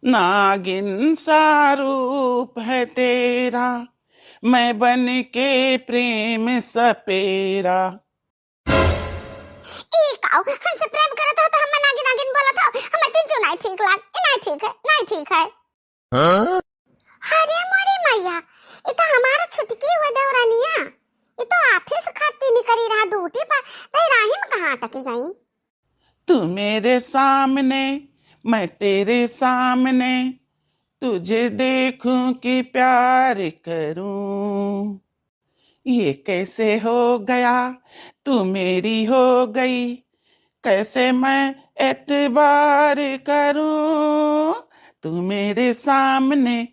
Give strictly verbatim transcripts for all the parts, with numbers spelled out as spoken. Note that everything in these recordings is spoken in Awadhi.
नागिन सा रूप है तेरा, मैं बन के प्रेम सपेरा। ई काऊ, हमसे प्रेम करत हो तो हमें नागिन नागिन बोलत हो, हमें तीन चू नहीं ठीक लाग, ई नहीं ठीक है, नहीं ठीक है। हाँ? अरे मोरी मैया, ई तो हमार छुटकी हुए देवरानिया, ई तो office खाती निकरी रहा duty पर, तई राही में कहाँ अटकी गई? तू मेरे सामने, मैं तेरे सामने, तुझे देखूं कि प्यार करूं। ये कैसे हो गया, तू मेरी हो गई, कैसे मैं एतबार करूं। तू मेरे सामने,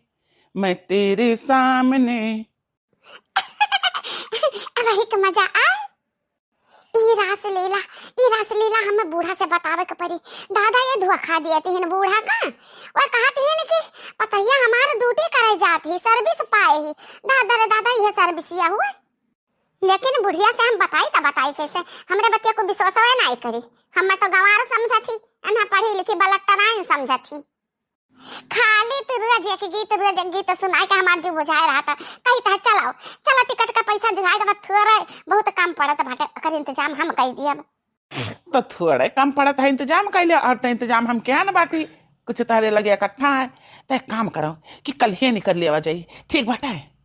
मैं तेरे सामने। अब एक मजा आए। ई रासलीला, ई रासलीला हमें बूढ़ा से बतावे के पड़ी। दादा, ये धोखा दिए तिहिन बूढ़ा का। वो कहत हिन कि पतैया हमार duty करे जात ही, service पाए ही। दादा रे दादा, ये service या हुए। लेकिन बुढ़िया से हम बताई त बताई कैसे? हमरे बतिया को विश्वास होए नाई करी। हमें तो गंवार समझत ही, एन्हा पढ़ी लिखी बलट्टराइन समझत ही। खाली तू रोज एक गीत, रोज एक गीत सुनाई के हमार जीव बुझाए रहा था। कही था, "चलो, चलो, टिकट का पैसा जुगाड़ के बाद थोड़े बहुत कम पड़त बाटे, ओकर इंतजाम हम कई दियब।" तो थोड़े कम पड़त है, इंतजाम कई ले, और तो इंतजाम हम क्या न बाटी, कुछ तहरे लगे इकट्ठा है। तो एक काम करो कि कल ही निकल लेवा जाई, ठीक बाटे?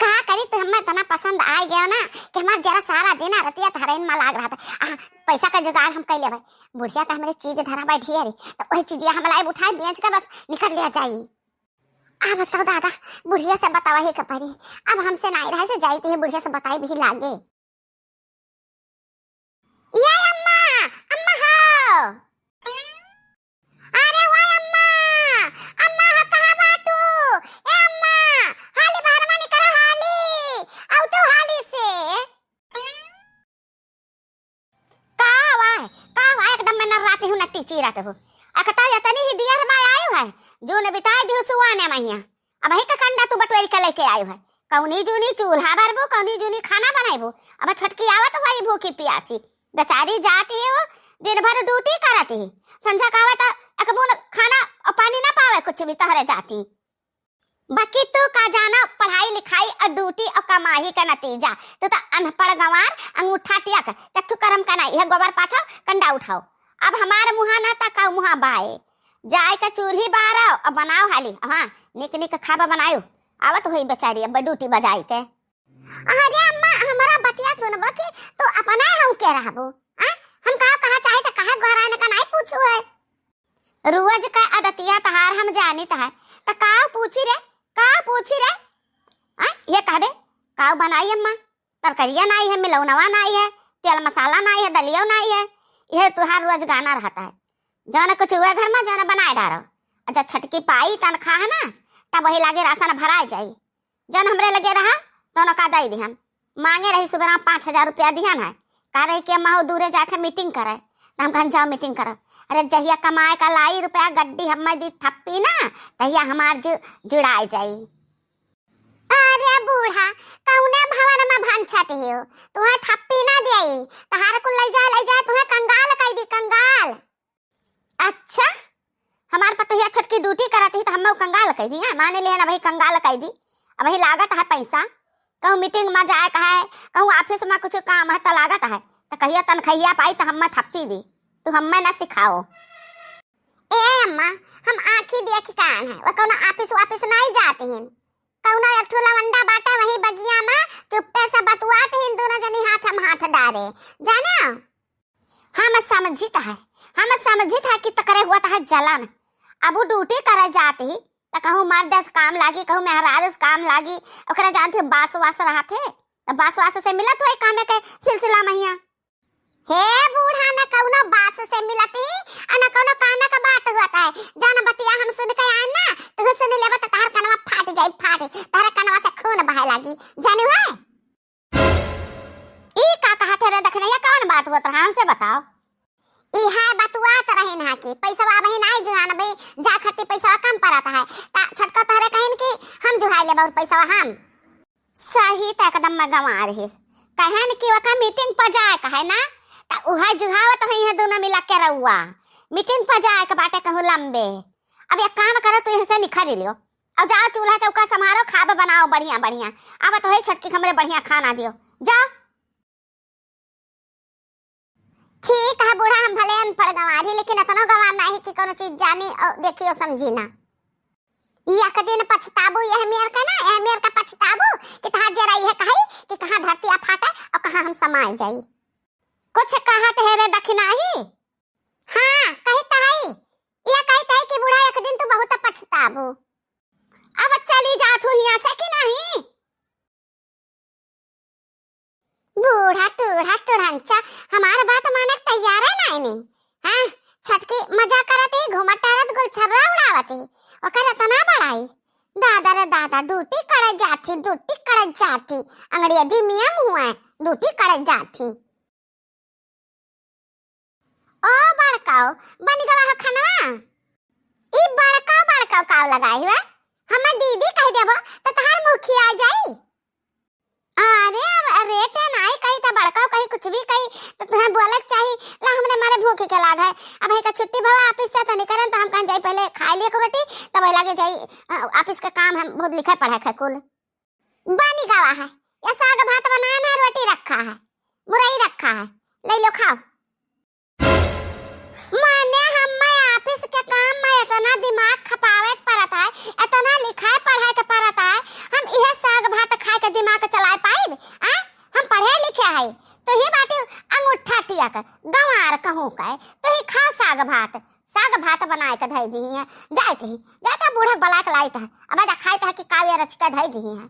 का करी, तू हमें इतना पसंद आ गया ना कि हमार जरा सारा दिन आ रतिया तहरे में लाग रहा था। आ, पैसा का जुगाड़ हम कई लेबै। बुढ़िया का हमरे चीज धरा बैठी है रे, तो वही चीजिया हम लाइब उठाए बेच के बस निकल लिया जाई। अब तो दादा, बुढ़िया से बतावा ही के परी, अब हमसे नाई रहे से जाई, तो ये बुढ़िया से बताई भी लागे। ये अम्मा, अम्मा हो। अरे वाह अम्मा, अम्मा हो, कहाँ बाटू? ए अम्मा, हाली बहरवा निकरो हाली, आउ तो हाली से। का वाह, का वाह, एकदम में नर्राती हूँ, नट्टी चीरत हो। अखता यतनी ही दियर मा आयु है, जून बिताए दिहु सुआने मैया। अबही का कंडा तू बटोरी के लेके आयो है। कौनी जूनी चूल्हा बरबो, कौनी जूनी खाना बनाइबो। अब छोटकी आवत होई भूखी पियासी। बेचारी जाती है वो, दिन भर duty करत ही। संझा का आवत एक बूंद खाना और पानी ना पावे, कुछ भी तहरे जाती। बाकी तू का जाना पढ़ाई लिखाई और duty और कमाई का नतीजा। तू तो अनपढ़ गंवार, अंगूठा टियक, कथू करम का नहीं, यह गोबर पाथो, कंडा उठाओ। अब हमार मुहा ना ता का मुहा बाए। जाए के चूल्ही बारो और बनाओ हाली। हाँ, निक निक खाबा बनायो। आवत होई बेचारी अब duty बजाई के। अरे अम्मा, हमारा बतिया सुनबो कि तू अपने हम के रहबो? हाँ? हम का कहा चाहे तो कहे गोहराने का नहीं पूछू है। रोज का आदतिया तहार हम जानित है, तो का पूछी रे, का पूछी रे? हाँ? ये कहबे, का बनाई अम्मा? तरकरिया नाई है, मिलौनवा नाई है, तेल मसाला नाई है, दलियो नाई है। यह तुहार रोज गाना रहता है। जौन कुछ हुए घर में, जौन बनाए डारो। अच्छा, छटकी पाई तनख्वाह है ना, तब वही लागे राशन भराए जाई। जौन हमरे लगे रहा, तौन का दई दिहन। मांगे रही सुबह पाँच हजार रुपया दिहन है। कह रही कि अम्मा हो दूरे जाके meeting करे। तो हम कहन, "जाओ meeting करो।" अरे, जहिया कमाए का लाई रुपया गड्डी हमें दी थप्पी ना, तहिया हमार जु-, जुड़ाए जाई। अरे बूढ़ा, कौने भवन में भंछत हियो? तुहे थप्पी ना देई, तहार कुल लई जा, लई जा, तुहे कंगाल कई दी, कंगाल। अच्छा, हमार पतोहिया छोटकी duty करत ही तो हमें कंगाल कई दी, हैं? माने लिहन अबही कंगाल कई दी, अबही लागत है पैसा, कहूँ meeting में जाए का है, कहूँ office में कुछ काम है तो लागत है, तो कहिया तनखैया पाई तो हमें थप्पी दी, तू हमें ना सिखाओ। ए अम्मा, हम आँखी देख कान है, वो कौनो office वाफिस नहीं जाते हैं। कौनो एक ठो लवंडा बाटा वही बगिया में, चुप्पे से बतुआत ही, दोनों जनी हाथ में हाथ डारे। जाने? हम समझित है, हम समझित है कि तकरे हुआ तह जलन। अब उ duty करे जात ही, त कहूँ मर्द से काम लागी, कहूँ मेहरारू से काम लागी, ओकरे जानत ही बास वास रहत है, त बास वास से मिलत होई कामे के सिलसिला मैया। हे बूढ़ा, न कौनो बास से मिलती, आ न कौनो कामे का बात होत है। जौन बतिया हम सुन के आए ना, तू सुन लेबे त तहर कनवा फाट जाई, फाट, तहरे कनवा से खून बहे लागी, जानू है? ई का कहत है रे दखनैया, कौन बात होत रहा, हमसे बताओ। ई है बतुआत रहिन हा कि पैसवा अबही नाई जुहान बे, जा खती पैसवा कम परत है। ता छटका तहरे कहिन कि हम जुहाई लेबा और पैसवा हम। सही त एकदम में गंवा रहिस। कहन कि ओका meeting पर जाए का है ना, त उहे जुहावत होई है दोनों मिला के रउआ। Meeting पर जाए के बाटे कहूँ लंबे। अब एक काम करो, तू यहाँ से निखर लियो, अब जाओ चूल्हा चौका संभारो, खाब बनाओ बढ़िया बढ़िया। अब तो है छटकी हमरे बढ़िया खाना दियो, जाओ। ठीक है बूढ़ा, हम भले अनपढ़ गंवार ही, लेकिन इतनो गंवार नाही कि कोनो चीज जानी और देखी और समझी ना। ई एक दिन पछताबू, यह मेर का ना, यह मेर का पछताबू कि तहार जरा यह कही कि कहाँ धरती आ फाटे और कहाँ हम समाए जाई। कुछ कहत है रे दखिनाही? हाँ, कही तहाई। यह कही तहाई कि बूढ़ा एक दिन तू बहुत पछताबू। अब चली जात हूँ हियाँ से कि नहीं? बूढ़ा टूढ़ा टुढ़ंचा हमार बात माने के तैयार है नाई नहीं। हाँ, छटकी मजा करत ही, घूमत टहरत गुलछर्रा उड़ावत ही। ओकर इतना बड़ाई। दादा रे दादा, ड्यूटी करे जात ही, ड्यूटी करे जात ही। अंग्रेजी नियम हुआ है, ड्यूटी करे जात ही। ओ बड़काओ, बन गवा हो खनवा? ई बड़काओ बड़काओ काव लगाई हुआ? हमर दीदी कह देबो त तहार मुँह खिया जाई। अरे अब रेट है नाई कही त बड़काओ कही कुछ भी कही त तुहें बोले के चाही। ला हमरे मारे भूख के लाग है। अब है का छुट्टी भवा ऑफिस से तनी करन त हम कहन जाई पहले खाई लिए को रोटी तब लगे जाई। अ, ऑफिस का काम हम बहुत लिखा पढ़ा है कुल। बनी गवा है, या साग भात बनाए ना, रोटी रखा है, मुरई रखा है, ले लो खाओ। माने हम्मे ऑफिस के काम में इतना दिमाग खपावे के पड़त है, इतना लिखाए पढ़ाए के पड़त है, हम इहे साग भात खाए के दिमाग चलाए पाइब? आ? हम पढ़े लिखे है, तो ये बाटे अंगूठा टिया के, गंवार कहूँ का, तो ही खाओ साग भात। साग भात बनाए के धई दिही है, जाइत ही, जाइत है बूढ़ा बलाक लाइत है, अब जा खाइत है कि काव्य रच के धई दिही है।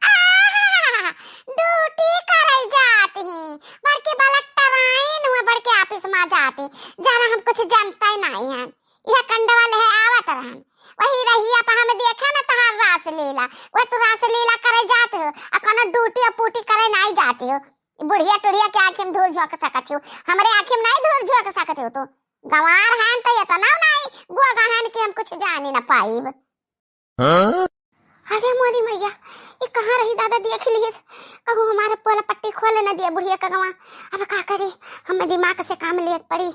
आहा, ड्यूटी करे जात ही, बड़के बलक टराइन हुए, बड़के ऑफिस में जात ही, जरा हम कुछ जानते नहीं हैं। यह कंडवा ले आवत रहन, वही रहिया पर हम देखे न तहार रासलीला, वह तू रासलीला करे जात हो, आ कोनो ड्यूटी और पूटी करे नहीं जात हो। बुढ़िया टुढ़िया के आँखी में धूल झोंक सकत हो, हमरे आँखी में नहीं धूल झोंक सकत हो तू। गंवार हन त इतना नाई गोगा हन कि हम कुछ जानी न पाइब। हाँ? अरे मोरी मैया, ई कहाँ रही दादा, देख लिहिस, कहूँ हमारे पोला पट्टी खोले न दिए बुढ़िया का गंवा। अब का करी, हमें दिमाग से काम लिए पड़ी।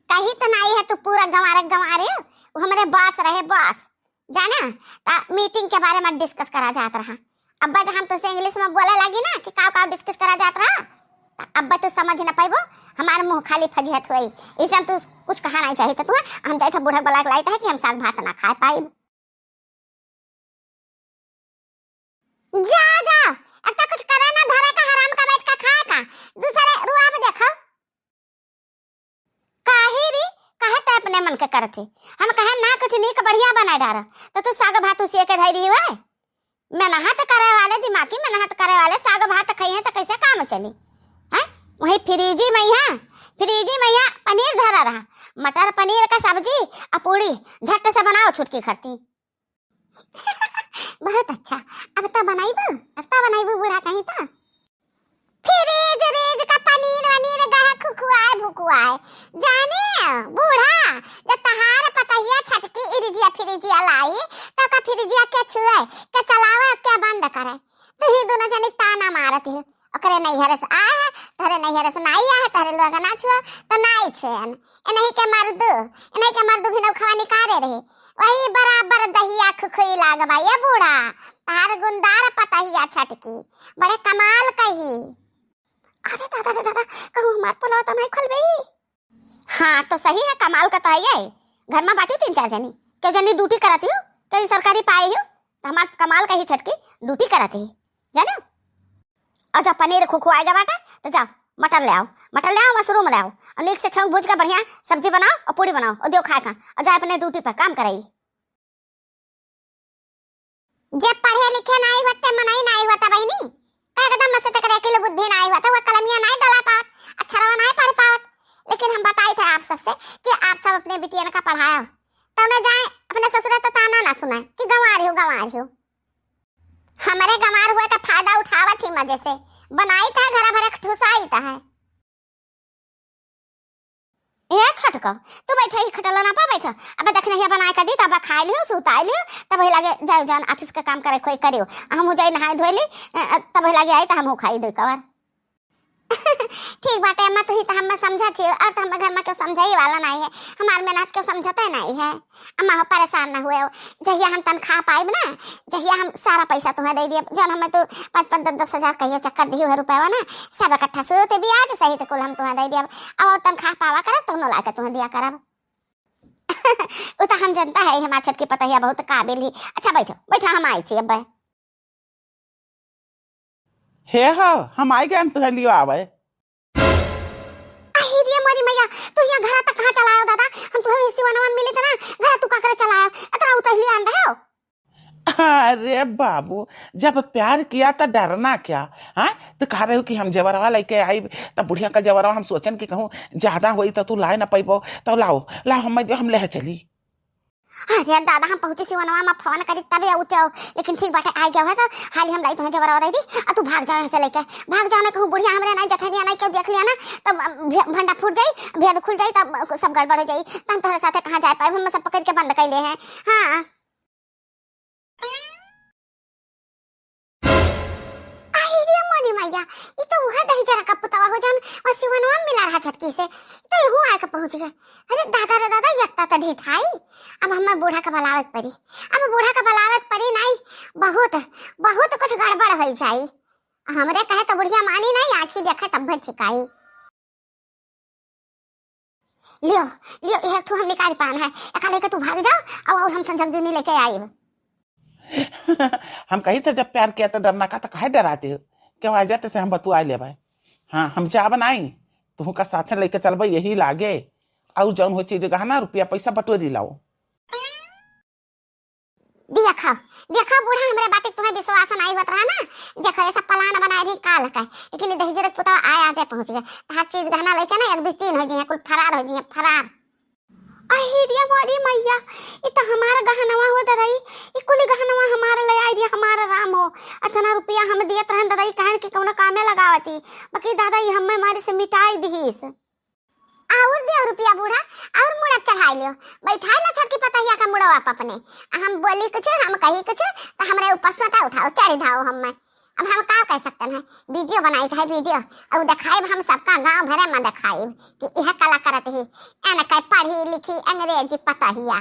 कही त नाई है तू पूरा गंवारे गंवारे, वो हमरे बॉस रहे बॉस, जाना, ता मीटिंग के बारे में डिस्कस करा जात रहा। अब्बा जब हम तुझसे इंग्लिश में बोले लागी ना कि काव काव डिस्कस करा जात रहा, ता अब्बा तू समझ न पाइबो, हमार मुँह खाली फजिहत होई। इसे हम तू कुछ कहा नहीं चाहिए तू, हम जाइत है बूढ़ा बलाक लाइत है कि हम साग भात ना खा पाइब। जा, जा, अब तो कुछ करे ना धरे का, हराम का बैठ का खाए का, दूसरे रुआब देखो। काहे रे, काहे तै अपने मन के करत है? हम कहे ना कुछ नीक बढ़िया बनाए डारा, तो तू साग भात उसिए के धई रही हुए। मेहनत करे वाले, दिमागी मेहनत करे वाले साग भात खाइए तो कैसे काम चली? हैं? वही फ्रिजी में यहाँ, फ्रिजी में यहाँ पनीर धरा रहा, मटर पनीर का सब्जी और पूड़ी झट से बनाओ छुटकी खरती। बहुत अच्छा, अब तो बनाइबू, अब तो बनाइबू बूढ़ा कहीं तो। फ्रिज रिज का पनीर वनीर गह खुखुआए भुकुआए। जाने बूढ़ा, जब तहार पतहिया छटकी इरिजिया फ्रिजिया लाई, तो का फ्रिजिया के छुए, के चलावे, के बंद करे? तू ही दोनों जनी ताना मारत ही। ओकरे नैहर से आए है, तोहरे नैहर से नाई आए है, तोहरे लोग ना छुआ, तो नाई छेन। इन्हीं के मर्दू, इन्हीं के मर्दू भी नौखवा निकारे रहे। वही बराबर दहिया खुखुई लागबा, ये बूढ़ा, तहार गुंदार पतहिया छटकी, बड़े कमाल कही। अरे दादा रे दादा, कहूँ हमार पोलवा तो नहीं खोलबे? हाँ, तो सही है, कमाल का तो है ये। घर में बाटी तीन चार जनी, के जनी ड्यूटी करत ही हो, के सरकारी पाए ही हो, तो हमार कमाल का ही छटकी ड्यूटी करत ही, जाने? और जब पनीर खुखुआएगा बाटा, तो जाओ, मटर ले आओ, मटर ले आओ, मशरूम ले आओ, और नीक से छौंक भूज के बढ़िया सब्जी बनाओ और पूड़ी बनाओ और दियो खाए खा, और जाओ अपने ड्यूटी पर काम कराई। जे पढ़े लिखे नाई होते, मनई नाई होता बहिनी, का एकदम मस्त तक रे किलो बुद्धि नाई होता, वो कलमिया नाई डला पावत, अक्षरवा नाई पढ़ पावत। लेकिन हम बताई थे आप सबसे कि आप सब अपने बिटियन का पढ़ाओ, तो न जाए अपने ससुरे तो ताना ना सुनाए कि गंवार हो, गंवार हो। हमरे गंवार हुए का फायदा उठावत ही मजे से, बनाई थे घर भरे ठुसाई थे। ए छोटको, तू बैठे ही खटला ना पा बैठो। अब देख नहीं बनाए कर दी, तब खाए लियो, सुताए लियो, तब वही लगे जाओ जान ऑफिस का काम करे कोई करियो। हम हो जाई नहाए धोए ली, अ, अ, तब वही लगे आई तो हम हो खाई दे कवर। ठीक बाटे अम्मा, तू ही तो हमें समझत ही, और तो हमें घर में केहू समझाई वाला नहीं है, हमार मेहनत केहू समझते नहीं है। अम्मा हो परेशान ना हुए हो, जहिया हम तनख्वाह पाइब ना, जहिया हम सारा पैसा तुम्हें दे दिए, जौन हमें तू पाँच पाँच दस दस हजार कहिए चक्कर दिही है रुपया ना, सब इकट्ठा सूद ब्याज सहित कुल हम तुम्हें दे दिए। अब और तनख्वाह पावा करब तो लाके तुम्हें दिया करब। उ तो हम जनता है, हमार छोटकी पतहिया बहुत काबिल ही। अच्छा बैठो, बैठो, हम आई थी अब। हे हो, हम आई गए, तुहे लियो आवे। अही रे मोरी मैया, तू यहाँ घर तक कहाँ चला आयो दादा? हम तुहे सिवनवा में मिली थे ना, घर तू का करे चला आयो? इतना उतहली आन रहे हो? अरे बाबू, जब प्यार किया तो डरना क्या? हाँ, तो कहा रहे हो कि हम जेवरवा लेके आई, तब बुढ़िया का जेवरवा हम सोचन कि कहूँ ज्यादा होई तो तू लाए ना पैबो, तो लाओ, लाओ, हम, हम ले चली। अरे दादा, हम पहुँची सिवनवा में फोन करी तबे उते आओ, लेकिन ठीक बाटे, आ गया है तो हाली हम लाई तुम्हें जेवरवा दे दी, और तू भाग जाओ यहाँ से लेके, भाग जाओ ना, कहूँ बुढ़िया हमरे नहीं जठनिया नहीं क्यों देख लिया ना, तब भे-, भंडा फूट जाई, भेद खुल जाई, तब सब गड़बड़ हो जाई, तब तोहरे साथे कहाँ जाए पाए, हम सब पकड़ के बंद कर ले हैं। हाँ। आई रे मोरी मैया, ई तो उहे दहिजरा का पुतवा हो जौन और सिवनवा में मिला रहा झटकी से, ई तो यहू आके पहुँच गए। अरे दादा रे दादा, यत्ता तो ढिठाई, अब हमें बूढ़ा का बुलावे के पड़ी, अब बूढ़ा का बुलावे के पड़ी, नहीं, बहुत, बहुत कुछ गड़बड़ हो जाई। हमरे कहे तो बुढ़िया मानी नहीं, आँखी देखे तब भी ठिकाई। लियो, लियो, यह एक ठो हम निकाल पान है, एका लेके तू भाग जाओ, और, और हम संजग जूनी लेके आइब। हम कही थे जब प्यार किया तो डरना का, तो काहे डराते हो? क्यों आ जाते से हम बतुआ लेबे। हाँ, हम जाब नाई, तुहू का साथे लेके चलबे यही लागे, और जौन हो चीज गहना रुपया पैसा बटोरी लाओ। देखो, देखो बूढ़ा, हमरे बात तुम्हें विश्वास नहीं होत रहा ना। देखो, ऐसा plan बनाए रही काल का, लेकिन ई दहिजरे पुतवा आए, आजे पहुँच गए। हर चीज गहना लेके ना एक दो तीन हो जाइए, कुल फरार हो जाइए, फरार। अही रे मोरी मैया, ई तो हमार गहनवा हो दरई, ई कुल गहनवा हमार ले आई रे, हमार राम हो। अतना रुपया हम दियत रहन दरई, कहन कि कौनो कामे लगावती, बाकी दादा ई हमें मारी से मिटाई दिहिस। और दे रुपया बूढ़ा, और मुड़क चढ़ाई लियो, बैठाई लो छोटकी पतहिया का मुड़वा पे अपने। आ हम बोली कुछ, हम कही कुछ, तो हमरे ऊपर सोटा उठाओ, चढ़ जाओ हम में। अब हम का कह सकते हैं, video बनाई है video, और दिखाइब हम सबका गांव भरे में दिखाइब कि यह कला करत ही, एन के पढ़ी लिखी अंग्रेजी पतहिया।